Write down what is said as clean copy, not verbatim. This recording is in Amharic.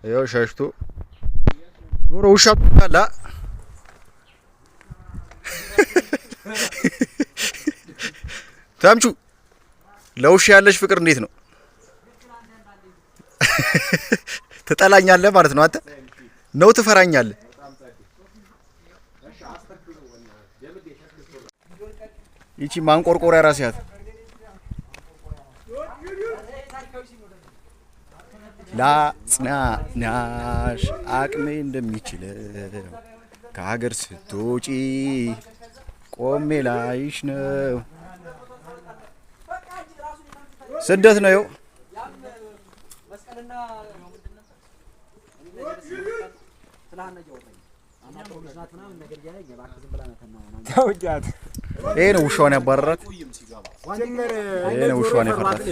ያው ሸሽቶ ጆሮ ውሻ አላ። ተምቹ፣ ለውሻ ያለሽ ፍቅር እንዴት ነው? ትጠላኛለህ ማለት ነው አንተ? ነው ትፈራኛለህ? ይቺ ማንቆርቆሪያ ራስ ያት ላጽናናሽ አቅሜ እንደሚችለው፣ ከሀገር ስትወጪ ቆሜ ላይሽ ነው። ስደት ነው። ይሄ ነው ውሻዋን ያባረራት። ይሄ ነው ውሻዋን ያፈራት።